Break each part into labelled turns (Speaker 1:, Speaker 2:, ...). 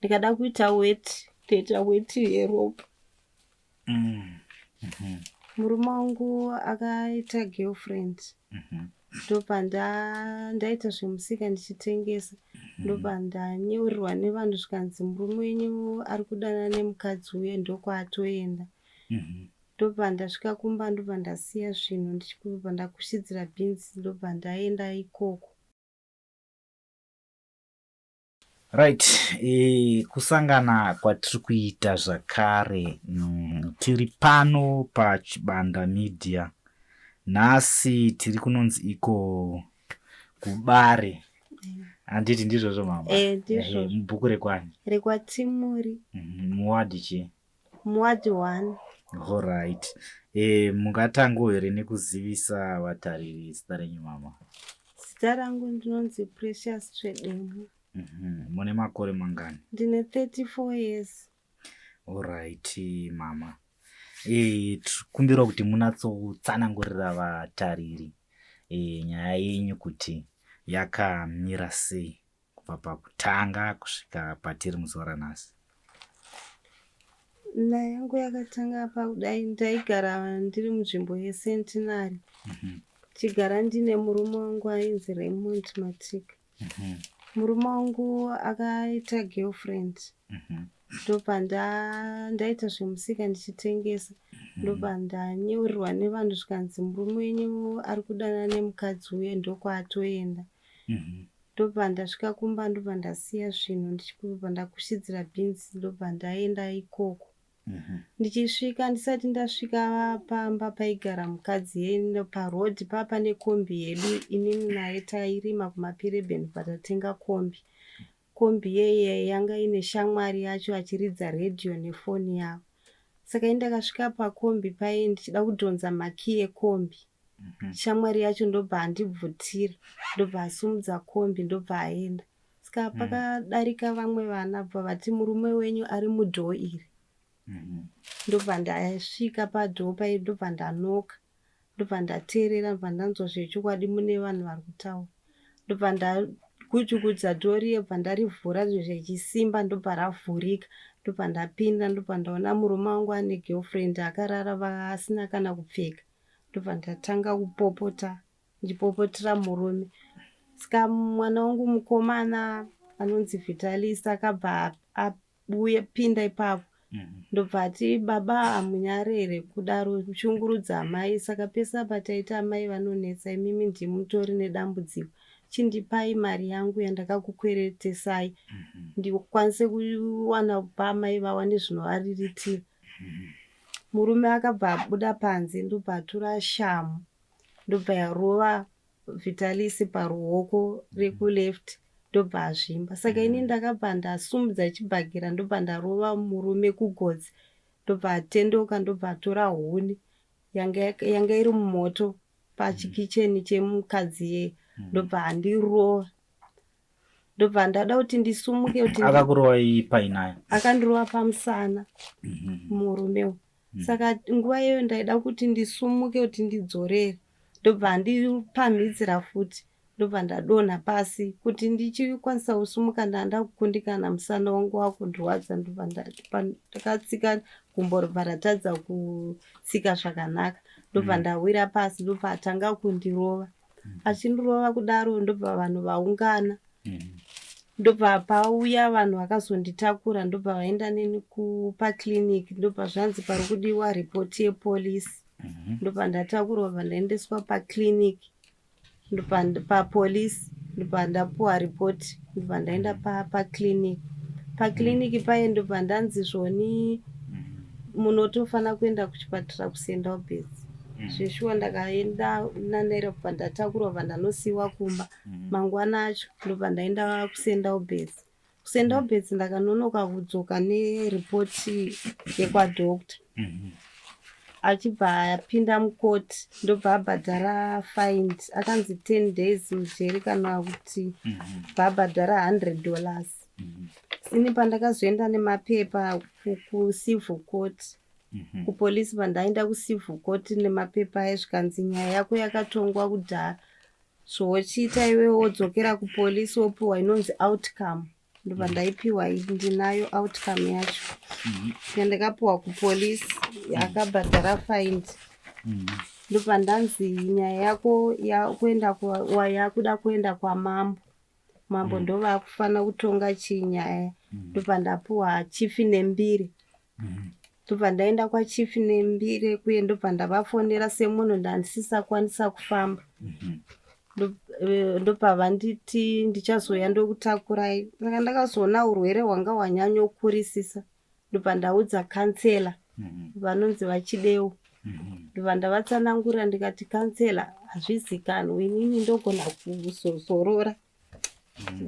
Speaker 1: Ndikada kuita weti, ndoita weti yeropa. Murume wangu akaita girlfriend. Ndobva ndaita zvemusika ndichitengesa. Ndobva ndanyeurirwa nevanhu zvikanzi murume wenyu ari kudanana nemukadzi uye ndokwaatoenda. Ndobva ndasvika kumba ndobva ndasiya zvinhu ndichibva ndakushidzira bhinzi ndobva ndaenda ikoko.
Speaker 2: Right, kusangana kwatiri kuita zvakare tiri pano paChibanda Media. Nhasi tiri kunonzi iko kuBare. Handiti ndizvozvo mama?
Speaker 1: Ndizvozvo.
Speaker 2: Mubhuku rekwani?
Speaker 1: RekwaTimuri.
Speaker 2: Muwadhi chii?
Speaker 1: Muwadhi 1.
Speaker 2: Alright. Mungatangawo here nekuzivisa vatariri zita renyu mama?
Speaker 1: Zita rangu ndinonzi Precious Tsvedemu.
Speaker 2: Mune makore mangani?
Speaker 1: Ndine 34 years.
Speaker 2: Alright mama. Tikumbira kuti munatsotsanangurira vatariri nyaya yenyu kuti yakamira sei kubva pakutanga kusvika patiri muzuva ranhasi.
Speaker 1: Nyaya yangu yakatanga pakudai ndaigara ndiri munzvimbo yeCentenary. Chigara ndine murume wangu ainzi Raymond Matika. Murume wangu akaita girlfriend. Ndobva ndaita zvemusika ndichitengesa. Ndobva ndanyeurirwa nevanhu zvikanzi murume wenyu ari kudanana nemukadzi uye ndokwaatoenda. Ndobva ndasvika kumba ndobva ndasiya zvinhu ndichibva ndakushidzira bhinzi ndobva ndaenda ikoko. Ndichisvika ndisati ndasvika pamba paigara mukadzi paroad pane kombi yedu inini naye tairima kumapirebheni patatenga kombi. Kombi yeye yanga ine shamwari yacho achiridza redhiyo nefoni yavo. Saka ini ndakasvika pakombi paye ndichida kudhonza makiyi ekombi. Shamwari yacho ndobva andibvutira ndobva asumudza kombi ndobva aenda. Saka pakadarika vamwe vana bva vati murume wenyu ari mudhoo iri. Ndobva ndasvika padhoo paye ndobva ndanoka. Ndobva ndateerera ndobva ndanzwa zvechokwadi mune vanhu vari kutaura. Ndobva ndaguchugudza dhoo riye bva ndarivhura zvechisimba ndobva ravhurika. Ndobva ndapinda ndobva ndaona murume wangu ane girlfriend akarara asina kana kupfeka. Ndobva ndatanga kupopota ndichipopotera murume. Saka mwana wangu mukomana anonzi Vitalis akabva apinda ipapo. Ndobva ati baba hamunyare here kudaro kushungurudza amai saka pese apa taita amai vanonetsa imimi ndimutori nedambudziko. Chindipai mari yangu yandakakukweretesai ndikwanise kuwana kupa amai vawane zvinovariritira. Murume akabva abuda panze ndobva atora shamu ndobva yarova Vitalis paruoko rekuleft ndobva azvimba. Saka ini ndakabva ndasumudza chibhakera ndobva ndarova murume kugotsi ndobva atendoka ndobva atora huni yanga iri mumoto pachikicheni chemukadzi iye ndobva andirova. Ndobva ndada kuti ndisumuke kuti
Speaker 2: Akakurovai painayo?
Speaker 1: Akandirova pamusana murume uyu. Saka nguva iyoyo ndaida kuti ndisumuke kuti ndidzorere. Ndobva andipamhidzira futi ndobva ndadonha pasi kuti ndichikwanisa kusumuka ndanga kukundikana musana wangu wakundirwadza ndobva ndakatsika gumbo robva ratadza kutsika zvakanaka ndobva ndawira pasi ndobva atanga kundirova. Achindirova kudaro ndobva vanhu vaungana. Ndobva pauya vanhu vakazonditakura ndobva vaenda neni paclinic ndobva zvanzi pari kudiwa ripoti yepolisi. Ndobva ndatakurwa bva ndaendeswa paclinic ndobva papolisi ndobva ndapuwa ripoti ndobva ndaenda paclinic. Paclinic paye ndobva ndanzi zvoni munotofanira kuenda kuchipatara kuSt Alberts. Zveshuwa ndakaenda nanaira bva ndatakurwa bva ndanosiiwa kumba. Mangwana acho ndobva ndaenda kuSt Alberts. KuSt Alberts ndakanonoka kudzoka neripoti yekwadoctor. Achibva apinda mukoti ndobva abhadhara fine akanzi 10 days mujeri kana kuti bva abhadhara $100. Ini pandakazoenda nemapepa kucivil court kupolisi pandaenda kucivil court nemapepa aya zvikanzi nyaya yako yakatongwa kudhara. Zvochiita iwewe wodzokera kupolisi wopiwa inonzi outcome. Ndobva ndaipiwa iyi, ndinayo outcome yacho yandakapiwa kupolisi akabhadhara fine. Ndobva ndanzi nyaya yako yakuenda yakuda kuenda kwamambo. Mambo ndovakufanira kutonga chinyaya. Ndobva ndapiwa Chief Nembire. Ndobva ndaenda kwaChief Nembire kuye, ndobva ndavafonera semunhu ndandisisakwanisa kufamba. Ndobva vanditi ndichazouya ndokutakurai. Saka ndakazoona urwere hwanga hwanyanyokurisisa, ndobva ndaudza kansela vanonzi VaChideu. Ndobva ndavatsanangurira ndikati, "Kansela, hazvizikanwi, inini ndogona kuzozorora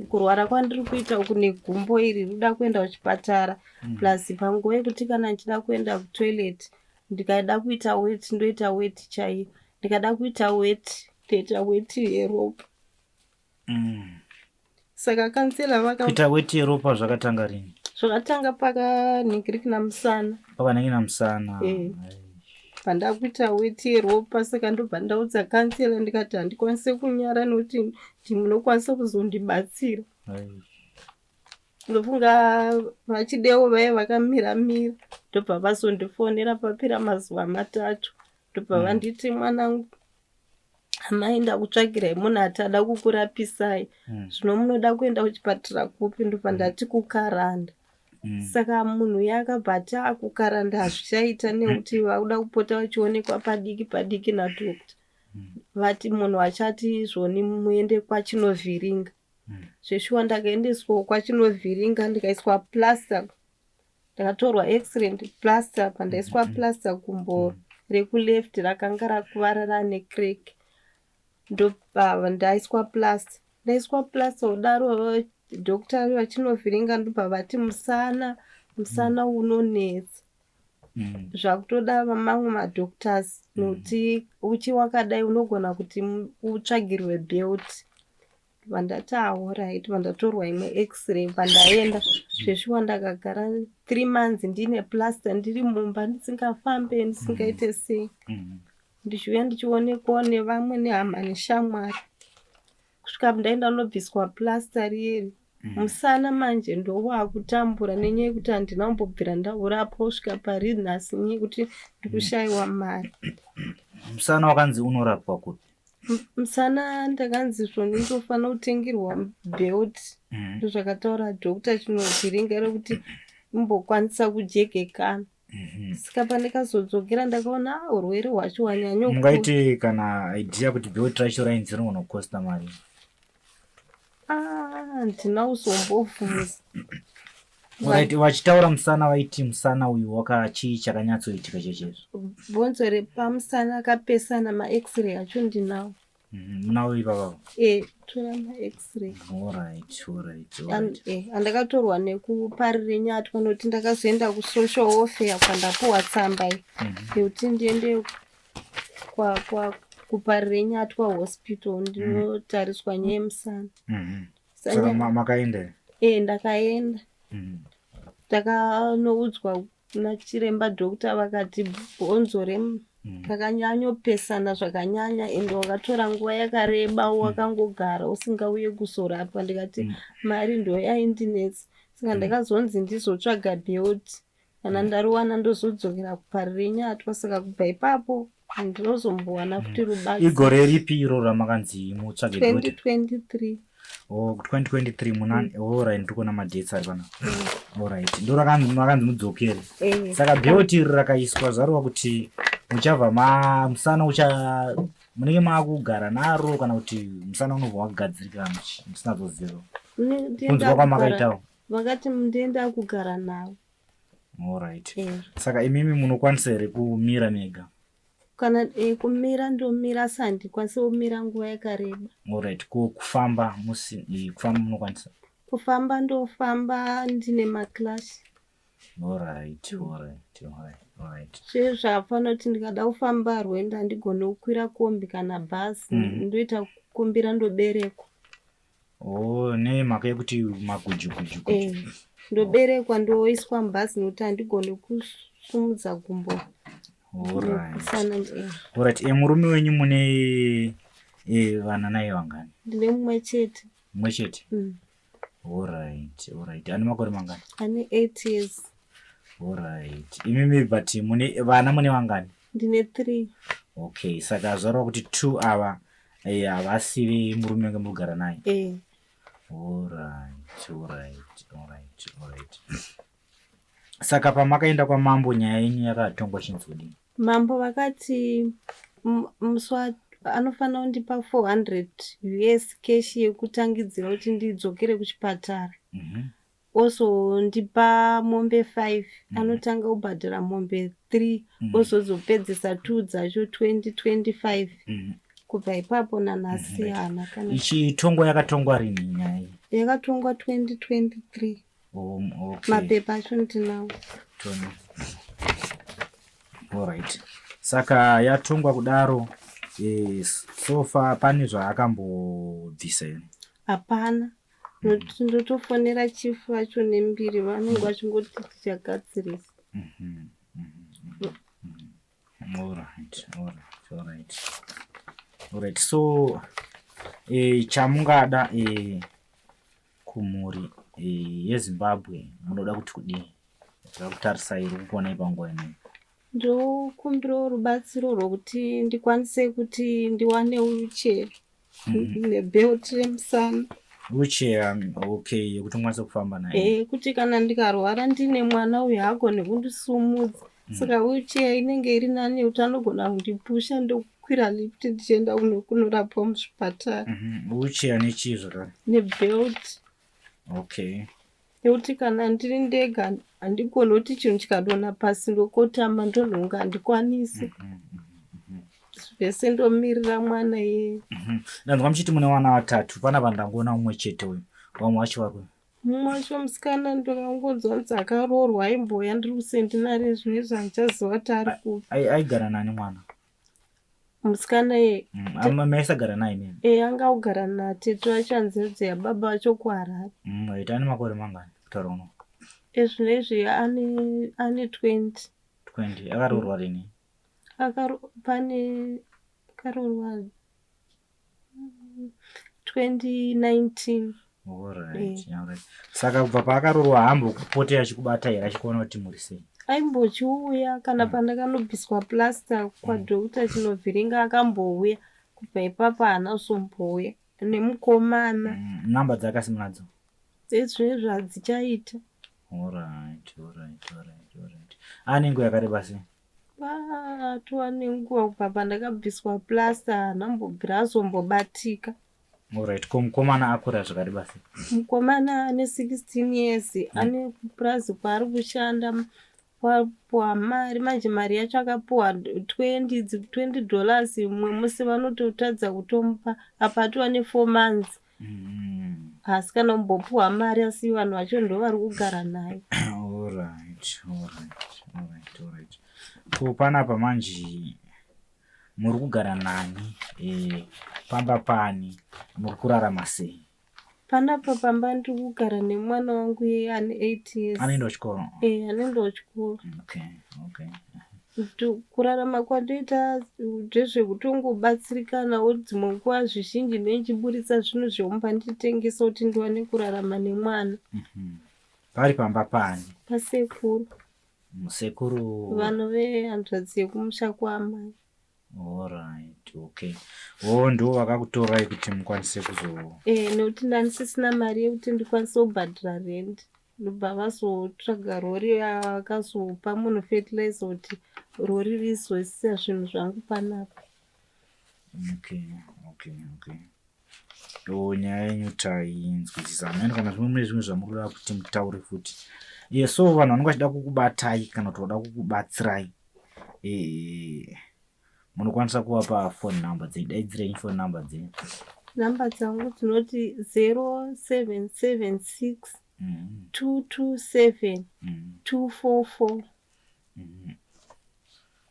Speaker 1: kurwara kwandiri kuita uku negumbo iri rinoda kuenda kuchipatara, plus panguva yekuti kana ndichida kuenda kutoilet, ndikada kuita weti ndoita weti chaiyo, ndikada kuita weti ndoita weti yeropa." Saka kansela vaka
Speaker 2: Kuita weti yeropa zvakatanga rini?
Speaker 1: Zvakatanga pakanhingirikina musana.
Speaker 2: Pakanhingina musana.
Speaker 1: Eh. Pandakuita weti yeropa, saka ndobva ndaudza kansela ndikati handikwanisi kunyara nokuti munokwanisa kuzondibatsira. Ndofunga VaChidewo vaiva vakamira mira, ndobva vazondifonera papera mazuva 3, ndobva vanditi, "Mwanangu, amai, ndakutsvagirai munhu atada kukurapisai. Zvino munoda kuenda kuchipatara kupi?" Ndobva ndati kuKaranda. Saka munhu uya akabva ati akuKaranda hazvichaita nekuti vakuda kupota vachionekwa padiki padiki nadoctor. Vati munhu achati izvoni muende kwaChinovhiringa. Zveshuwa ndakaendeswawo kwaChinovhiringa, ndikaiswa plaster. Ndakatorwa x-ray, plaster. Pandaiswa plaster, gumbo rekuleft rakanga rakuvara rane crack. Ndobva ndaiswa plaster. Ndaiswa plaster kudaro, doctor vaChinovhiringa ndobva vati musana unonetsa, zvakutoda mamwe madoctors nokuti uchi wakadai unogona kuti utsvagirwe belt. Vandati alright, vandatorwa imwe x-ray. Pandaenda, zveshuwa ndakagara 3 months ndine plaster, ndiri mumba, ndisingafambe, ndisingaite sei, ndichiuya ndichionekwawo nevamwe nehama neshamwari, kusvika ndaenda nobviswa plaster riyeri. Musana manje ndowakutambura nenyaya yekuti handina kumbobvira ndaurapwa kusvika pari nhasi, nyaya yekuti ndikushayiwa mari.
Speaker 2: Musana wakanzi unorapwa kupi?
Speaker 1: Musana ndakanzi zvoni ndofanira kutengerwa belt. Ndozvakataura doctor Chinovhiringa rekuti imbokwanisa kujegekana. Saka pandikazodzokera ndakaona, ah, urwere hwacho hwanyanya.
Speaker 2: Mungaite kana idea kuti belt racho rainzi rinogonokosta mari?
Speaker 1: Ah, handina kuzombobvunza.
Speaker 2: Right, vachitaura musana vaiti musana uyu waka chii chakanyatsoitika chechezvo?
Speaker 1: Bhonzo repamusana akapesana. Max-ray acho ndinawo.
Speaker 2: Munawo ipapavo?
Speaker 1: E, tora max-ray.
Speaker 2: Alright.
Speaker 1: Andakatorwa nekuParirenyatwa, nokuti ndakazoenda kusocial welfare kwandapuwa tsamba iyi yekuti ndiende kuParirenyatwa Hospital ndinotariswa nyaya yemusana.
Speaker 2: Saka makaenda?
Speaker 1: E, ndakaenda. Ndakanoudzwa nachiremba doctor, vakati bhonzo rakanyanyopesana zvakanyanya, ende wakatora nguva yakareba wakangogara usingauye kuzorapwa. Ndikati mari ndo yaindinetsa, saka ndakazonzi ndizotsvaga belt, kana ndariwana ndozodzokera kuParirenyatwa. Saka kubva ipapo ndinozombowana futi rubatsiro.
Speaker 2: Igore ripi iro ramakanzi mutsvage belt?
Speaker 1: 2023.
Speaker 2: Oh, 2023 muna, alright, ndiri kuona madates ari pana. Alright, ndo rakanzi makanzi mudzokere?
Speaker 1: Eh.
Speaker 2: Saka belt iri rakaiswa zvareva kuti muchabva ma musana ucha munenge maakugara naro, kana kuti musana unobva wagadzirika musina zoziva
Speaker 1: Ndienda
Speaker 2: kunzwa kwamakaitawo?
Speaker 1: Vakati ndienda kugara navo.
Speaker 2: Alright.
Speaker 1: Eh.
Speaker 2: Saka imimi munokwanisa here kumira mega?
Speaker 1: Kana kumira ndomira, asi handikwanisi kumira nguva yakareba.
Speaker 2: Alright, ko kufamba musi kufamba munokwanisa?
Speaker 1: Kufamba ndofamba ndine macrutch.
Speaker 2: Alright.
Speaker 1: Zve zvafanira kuti ndikada kufamba rwendo handigoni kukwira kombi kana bhazi. Ndoita kukumbira, ndoberekwa.
Speaker 2: Oh, nemhaka yekuti maguju guju guju.
Speaker 1: Eh, ndoberekwa ndoiswa mubhazi nokuti handigoni kusumudza gumbo. Nekusana, eh.
Speaker 2: Alright, murume wenyu mune vana naye vangani?
Speaker 1: Ndine mumwe chete.
Speaker 2: Mumwe chete?
Speaker 1: Mm.
Speaker 2: Alright, alright. Ane makore mangani?
Speaker 1: Ane 8 years.
Speaker 2: Alright. Imimi but mune vana mune vangani?
Speaker 1: Ndine 3.
Speaker 2: Okay, saka zvareva kuti 2 ava eh, havasi vemurume wenge muri kugara naye.
Speaker 1: Eh.
Speaker 2: Alright, alright, alright, alright. Saka pamakaenda kwamambo nyaya yenyu yakatongwa chinzi kudini?
Speaker 1: Mambo vakati musi wa anofanira kundipa 400 us cash yekutangidzira kuti ndidzokere kuchipatara. Ozondipa mombe 5. Anotanga kubhadhara mombe 3 ozozopedzisa 2 dzacho 2025. Kubva ipapo nanhasi haana kana.
Speaker 2: Ichi tongo yakatongwa rini nyaya iyi?
Speaker 1: Yakatongwa 2023.
Speaker 2: Oh, okay.
Speaker 1: Mapepa acho ndinawo.
Speaker 2: Tony. Alright. Saka yatongwa kudaro so far pane zvaakambobvisa here?
Speaker 1: Hapana. Nokuti ndotofonera chief vacho nembiri, vanenge vachingoti tichagadzirisa.
Speaker 2: Alright. So chamungada kumhuri yeZimbabwe munoda kuti kudii? Takakutarisai iri kukuonai panguva inoyi.
Speaker 1: Ndokumbirawo rubatsiro rwokuti ndikwanise kuti ndiwane wheelchair nebelt remusana.
Speaker 2: Wheelchair, okay, yekuti mukwanise kufamba naye.
Speaker 1: Kuti kana ndikarwara ndine mwana uyu haagoni kundisumudza. Saka wheelchair inenge iri nani nekuti anogona kundipusha ndokwira lift ndichienda kunorapwa muzvipatara.
Speaker 2: Wheelchair nechii zvakare?
Speaker 1: Nebelt. Nekuti kana ndiri ndega handigoni kuti chinhu chikadonha pasi ndokotama ndonhonga, handikwanisi. Zvese ndomirira mwana iyeye.
Speaker 2: Ndanzwa muchiti mune vana vatatu. Panapa ndangoona mumwe chete uyu. Vamwe vacho vari kupi?
Speaker 1: Mumwe wacho musikana ndakangonzwa kunzi akaroorwa, aimbouya ndiri kuCentenary, zvinezvi handichaziva kuti ari kupi.
Speaker 2: Aigara nani mwana?
Speaker 1: Musikana iye?
Speaker 2: Maisagara naye mimi?
Speaker 1: E, anga kugara natete vacho, hanzvadzi yababa vacho kuHarare.
Speaker 2: Right, ane makore mangani kutaura uno?
Speaker 1: Ezvinezvi ane 20.
Speaker 2: 20. Akaroorwa rini?
Speaker 1: Pane akaroorwa 2019.
Speaker 2: Alright. Saka kubva paakaroorwa haambopotei achikubata here, achikuona kuti muri sei?
Speaker 1: Aimbochiuya kana pandakanobviswa plaster kwadoctor Chinovhiringa, akambouya. Kubva ipapo haana kuzombouya nemukomana.
Speaker 2: Namba dzake munadzo?
Speaker 1: Ezvinezvi hadzichaita.
Speaker 2: Alright. Ane nguva yakareba sei?
Speaker 1: Atova nenguva kubva pandakabviswa plaster, haana kumbobvira azombobatika.
Speaker 2: Alright. Ko mukomana akura zvakareba sei?
Speaker 1: Mukomana ane 16 years, ane kupurazi kwaari kushanda, kwapuwa mari. Manje mari yacho akapuwa $20 mumwe musi vanototadza kutomupa. Apa atova ne4 months asi kana kumbopuwa mari, asi vanhu vacho ndo vari kugara naye.
Speaker 2: Alright. Ko panapa manje muri kugara nani? Pamba pani? Muri kurarama sei?
Speaker 1: Panapa pamba ndiri kugara nemwana wangu iye ane 8 years.
Speaker 2: Anoenda kuchikoro?
Speaker 1: E, anoenda kuchikoro. Kurarama kwandoita ndezvekutongobatsirikanawo dzimwe nguva, zvizhinji ndinonchiburitsa zvinhu zvemumba ndichitengesa kuti ndiwane kurarama nemwana.
Speaker 2: Pari pamba pani?
Speaker 1: Pasekuru.
Speaker 2: Sekuru?
Speaker 1: Vanhu vehanzvadzi yekumusha kwaamai.
Speaker 2: Alright, okay. O, ndo vakakutorai kuti mukwanise kuzo
Speaker 1: E, nekuti ndandisisina mari yekuti ndikwanise kubhadhara rent, ndobva vazotsvaga rori, akazopa munhu fertilizer kuti rori rizoisa zvinhu zvangu panapa.
Speaker 2: Okay. O, nyaya yenyu tainzwisisa. Hameno kana zvimwe mune zvimwe zvamunoda kuti mutaure futi. Ye, so vanhu vanenge vachida kukubatai kana kuti vada kukubatsirai, munokwanisa kuvapa phone number dzenyu. Daidzirei phone number dzenyu.
Speaker 1: Namba dzangu dzinoti 0776 227 244.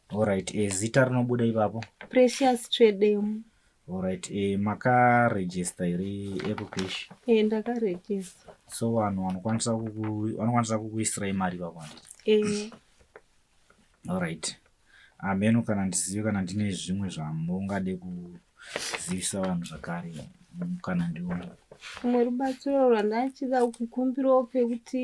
Speaker 2: Alright, zita rinobuda ipapo?
Speaker 1: Precious Tsvedemu.
Speaker 2: Alright, makarejista here EcoCash?
Speaker 1: E, ndakarejista.
Speaker 2: So vanhu vanokwanisa kukuisirai mari ipapo, handiti?
Speaker 1: E.
Speaker 2: Alright. Hameno kana ndizive kana ndine zvimwe zvamungade kuzivisa vanhu zvakare, kana ndiwo.
Speaker 1: Rumwe rubatsiro rwandachida kukumbirawo pekuti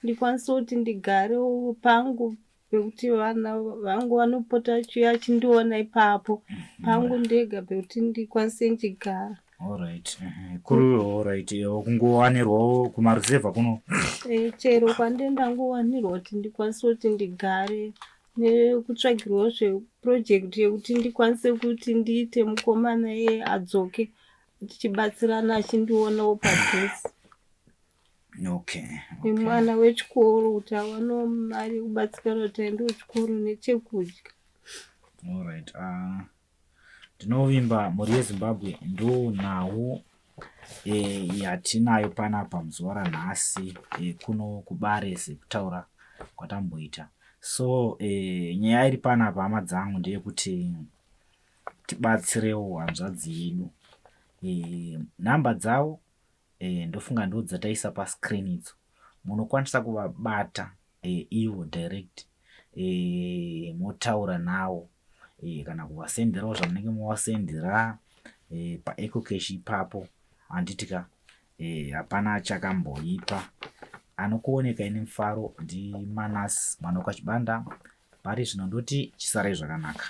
Speaker 1: ndikwanise kuti ndigarewo pangu pekuti vana vangu vanopota vachiuya vachindiona ipapo pangu ndega pekuti ndikwanise ndichigara.
Speaker 2: Alright. Kuri alright. Kungowanirwawo kumaruzevha kuno.
Speaker 1: Chero kwandenge ndangowanirwa kuti ndikwanise kuti ndigare nekutsvagirwawo zveproject yekuti ndikwanise kuti ndiite mukomana iye adzoke tichibatsirana achindionawo padhuze. Nemwana wechikoro kuti awanewo mari yekubatsirana kuti aende kuchikoro nechekudya.
Speaker 2: Alright. Ndinovimba mhuri yeZimbabwe ndonhau yatinayo panapa muzuva ranhasi kuno kuBare sekutaura kwatamboita. So nyaya iri panapa hama dzangu ndeyekuti tibatsirewo hanzvadzi yedu. Nhamba dzavo ndofunga ndodzataisa pascreen idzo. Munokwanisa kuvabata ivo direct motaura navo kana kuvasenderawo zvamunenge mavasendera paEcocash ipapo handiti ka. Hapana chakamboipa. Anokuonekai nemufaro ndiManas Manoka Chibanda. Pari zvino ndoti chisarai zvakanaka.